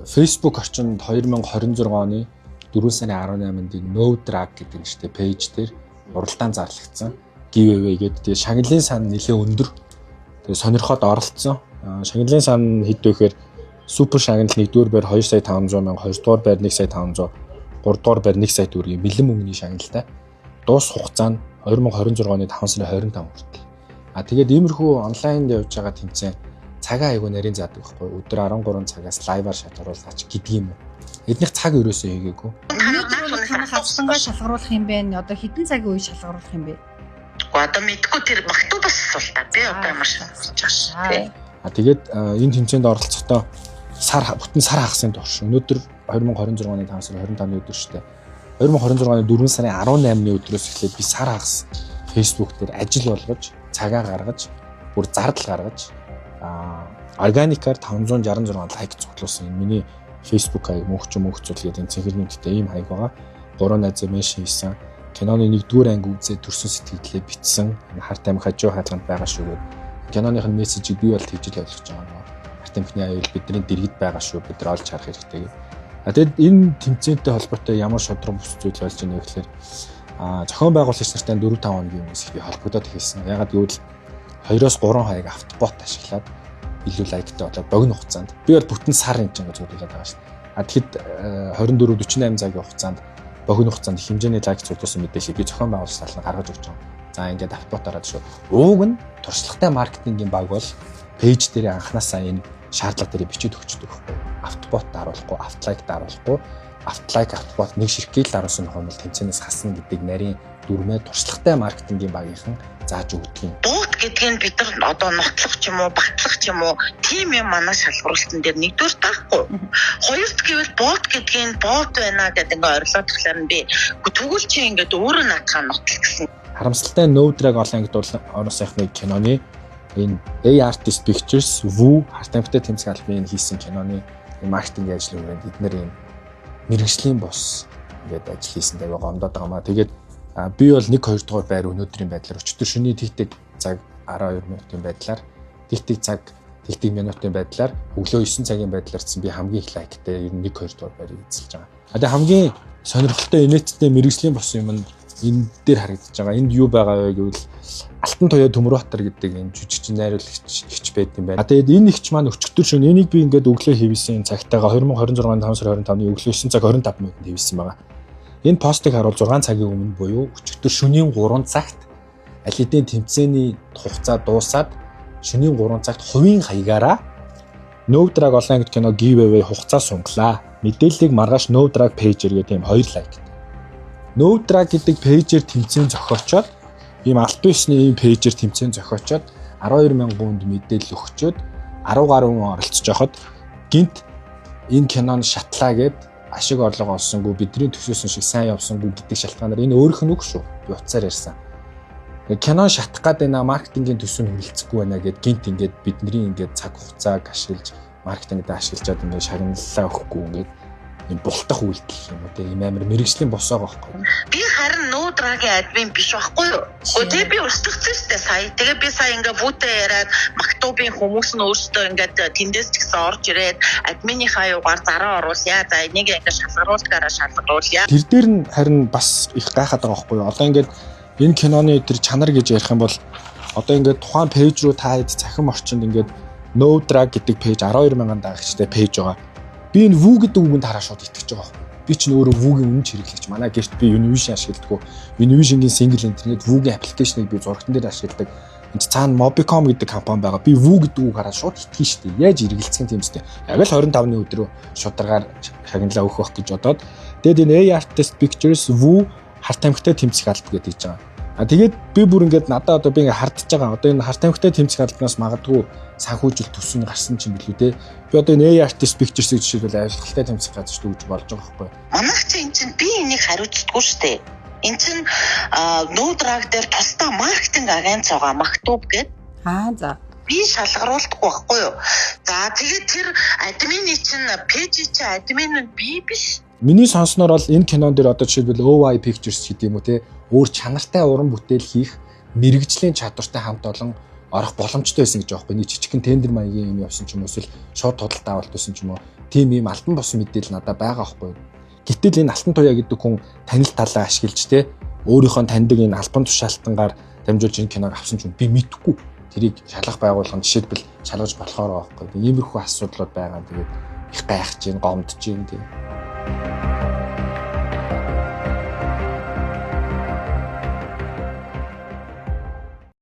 Facebook орчинд 2026 оны 4 сарын 18-нд No Drag гэдэг нэртэй page дээр уралдаан зарлагдсан. Giveaway гэдэг. Тэгээ шагналын сан нэлээ өндөр. Тэгээ сонирхоод оролцсон. Шагналын сан хэд вэ гэхээр супер шагнал 1-р байр 2 сая 500 мянга, 2-р байр 1 сая 500, 3-р байр 1 сая төгрөгийн бэлэн мөнгөний шагналтай. Дуус хугацаа нь 2026 оны 5 сарын 25 хүртэл. А тэгээд иймэрхүү онлайнд явж байгаа тэмцээн цагаа айгу нарийн заадаг байхгүй. Өдөр 13 цагаас live аар шалгаруулаач гэдэг юм уу. Эднийх цаг ерөөсөө хийгээгүй. Өнөөдөр бол танах авсангаа шалгаруулах юм бэ? Одоо хэдэн цагийн үе шалгаруулах юм бэ? Гэхдээ одоо мэдгүй, тэр магтуу бас асуулта. Би одоо ямар шалгарч байгаа ш. Тий. А тэгээд энэ тэмцээнд оролцохдоо сар бүтэн сар хагасын турш, өнөөдөр 2026 оны 5 сарын 25-ны өдөр шүү дээ. 2026 оны 4 сарын 18-ны өдрөөс эхлээд би сар хагас Facebook дээр ажил болгож, цагаа гаргаж, бүр зардал гаргаж organic аар 566 like цуглуулсан. Энэ миний Facebook хаяг мөнхч мөнхцөл гэдэг энэ цэнхэр нэмттэй ийм хаяг байгаа. Гурван найзаа mention хийсэн. Киноны нэгдүгээр анги үзээд төрсөн сэтгэлдээ бичсэн. Энэ харт амь хажуу хаалганд байгаа шүү гэдэг. Киноных нь мессежийг би бол тэгж л ойлгож байгаа. Харт амхины аюул бидний дэргэд байгаа шүү. Бид нар олж харах хэрэгтэй гэдэг. А тэгэд энэ тэмцээнтэй холбоотой ямар шударга бус зүйл болж байна вэ гэхээр зохион байгуулагч нартай 4 5 хоногийн өмнөөс би холбогдоод эхэлсэн. Ягаад гэвэл 2-оос 3 хаяг автобот ашиглаад илүү like тай болоод богино хугацаанд, би бол бүтэн сар энэ чинь цуглуулад байгаа шүү дээ. А тэгэхэд 24 48 цагийн хугацаанд, богино хугацаанд их хэмжээний like цуглуулсан мэдээллийг би зохион байгуулагч талд нь гаргаж өгч байгаа. За, ингээд автобот ороод шүү. Ууг нь туршлагатай маркетингийн баг бол page дээр анханасаа энэ шаардлага дээр бичиж өгчдөг байхгүй. Автобот даруулахгүй, авто like даруулахгүй, авто like, автобот нэг ширхгийг л даруулсан нөхөн бол тэмцээнээс хасна гэдэг нарийн дүрмээ туршлагатай маркетингийн багийнхан зааж өгдөг юм. Бот гэдгийг бид нар одоо нотлох ч юм уу, батлах ч юм уу, тийм юм манай шалгаруулалтан дээр нэгдүгээр таахгүй. Хоёрт гэвэл бот гэдгийг бот байна гэдэг ингээ орилоод тахлаар нь би тэгвэл чи ингээд өөрөө наадхаа нотл гэсэн. Харамсалтай, No Drag олон ангид орон сайхны киноны энэ A Artist Pictures Woo харт амхитай тэмцэх албаны хийсэн киноны маркетингийн ажлын хүрээнд эднэр ийм мэргэжлийн бус ингээд ажил хийсэн дэвээ гомдоод байгаа маа. Тэгээд би бол 1 2 дугаар байр өнөөдрийн байдлаар өчигдөр шөнийн тэгтэг цаг 12 минутын байдлаар, тэгтэг цаг тэгтэг минутын байдлаар, өглөө 9 цагийн байдлаар чинь би хамгийн их like тай ер нь 1 2 дугаар байрыг эзэлж байгаа. А тэгээ хамгийн сонирхолтой, инээдтэй мэргэжлийн бос юм нь энэ дээр харагдаж байгаа. Энд юу байгаа вэ гэвэл Алтан Туяа Төмөрбаатар гэдэг энэ жүжигчин, найруулагч эгч байд юм байна. А тэгээд энэ эгч маань өчигдөр шөнө, энийг би ингээд өглөө хэвлэсэн цагтайгаа, 2026 оны 5 сарын 25-ны өглөө 9 цаг 25 минутанд хэвлэсэн байгаа. Энэ постыг харуул 6 цагийн өмнө буюу өчигдөр шөнийн 3 цагт аль хэдийн тэмцээний хугацаа дуусаад шөнийн 3 цагт хувийн хаягаараа "No Drag олон ангид кино giveaway хугацаа сунгалаа. Мэдээллийг маргааш No Drag page ээр" гэх тийм 2 like. No Drag гэдэг page ээр тэмцээн зохиочоод, ийм аль бисны ийм page ээр тэмцээн зохиочоод 12 мянган хүнд мэдээлэл өгчөөд 10 гаруй хүн оролцож байхад гинт энэ кинонд шатлаа гэд ашиг орлого олсонгүй, бидний төсөөсөн шиг сайн явсангүй гэдэг шалтгаанаар, энэ өөрөх нь үг шүү. Би утсаар ярьсан. Кино шатах гад байна, маркетингийн төсөв нь хүрэлцэхгүй байна гэд гинт ингээд бидний ингээд цаг хугацааг ашиглаж, маркетингд ашиглажаад ингээд шагналлаа өгөхгүй ингээд юм бултах үйлдэл юм уу те, ийм амар мэргэжлийн босоогоо байхгүй. Би харин No Drag ийн админ биш байхгүй юу? Гэхдээ тэгээ би устгацсан шүү дээ сая. Тэгээ би сая ингээ бүүтээ яриад Мактубын хүмүүс нь өөрсдөө ингээд тэндээс ч гэсэн орж ирээд админыхаа юугаар зараа оруулъя. За, энийг ингээ шалгаруулдгаараа шалгаруулъя. Тэр дээр нь харин бас их гайхаад байгаа байхгүй юу? Одоо ингээд энэ киноны тэр чанар гэж ярих юм бол одоо ингээд тухайн page рүү та хэд цахим орчинд ингээд No Drag гэдэг page 12 мянган дагагчтай page байгаа. Би энэ Woo гэдэг үгэнд хараа шууд итгэж байгаа байхгүй. Би чинь өөрөө Woo-гийн үнэн хэрэглэгч. Манай гэрт би Univision ашигладаг. Univision-гийн single интернет, Woo-гийн application ыг би зурагтан дээр ашигладаг. Энд цаана Mobicom гэдэг компани байгаа. Би Woo гэдэг үг хараад шууд итгэн шүү дээ. Яаж эргэлцэх юм тийм үстэй. Яг л 25-ны өдрөө шударгаар шагналаа өгөх байх гэж бодоод тэгээд энэ A Artist Pictures Woo харт амхитай тэмцэх алба гэдэг хийж байгаа. А тэгээд би бүр ингээд надад одоо би ингээд хардж байгаа. Одоо энэ харт амхитай тэмцэх албанаас магадгүй санхүүжилт төсөв нь гарсан ч юм билүү те. Би одоо энэ A Artist Pictures-ийг жишээлбэл авилгалтай тэмцэх газар шүү гэж болж байгаа байхгүй. Манайх чи эн чинь би энийг хариуцдаггүй шүү дээ. Эн чин No Drag дээр тусдаа маркетинг агенц байгаа, Мактуб гэдэг. Аа, за. Би шалгаруулдаггүй байхгүй юу? За, тэгээд тэр админы чинь page чинь админ нь би биш. Миний сонссноор бол энэ кинон дээр одоо жишээлбэл OI Pictures гэдэг юм уу те, өөр чанартай уран бүтээл хийх мэргэжлийн чадвартай хамт олон орох боломжтой байсан гэж байгаа байхгүй. Нэг жижигхэн тендер маягийн юм явсан ч юм уу, эсвэл шууд худалдаа авалт байсан ч юм уу. Тийм ийм албан бус мэдээлэл надад байгаа байхгүй. Гэтэл энэ Алтан Туяа гэдэг хүн танил талаа ашиглаж, те, өөрийнхөө таньдаг энэ албан тушаалтангаар дамжуулж энэ киног авсан ч юм, би мэдэхгүй. Тэрийг шалгах байгууллага нь жишээлбэл шалгаж болохоор байгаа байхгүй. Иймэрхүү асуудлууд байгаа. Тэгээд их гайхаж байна, гомдож байна, тийм.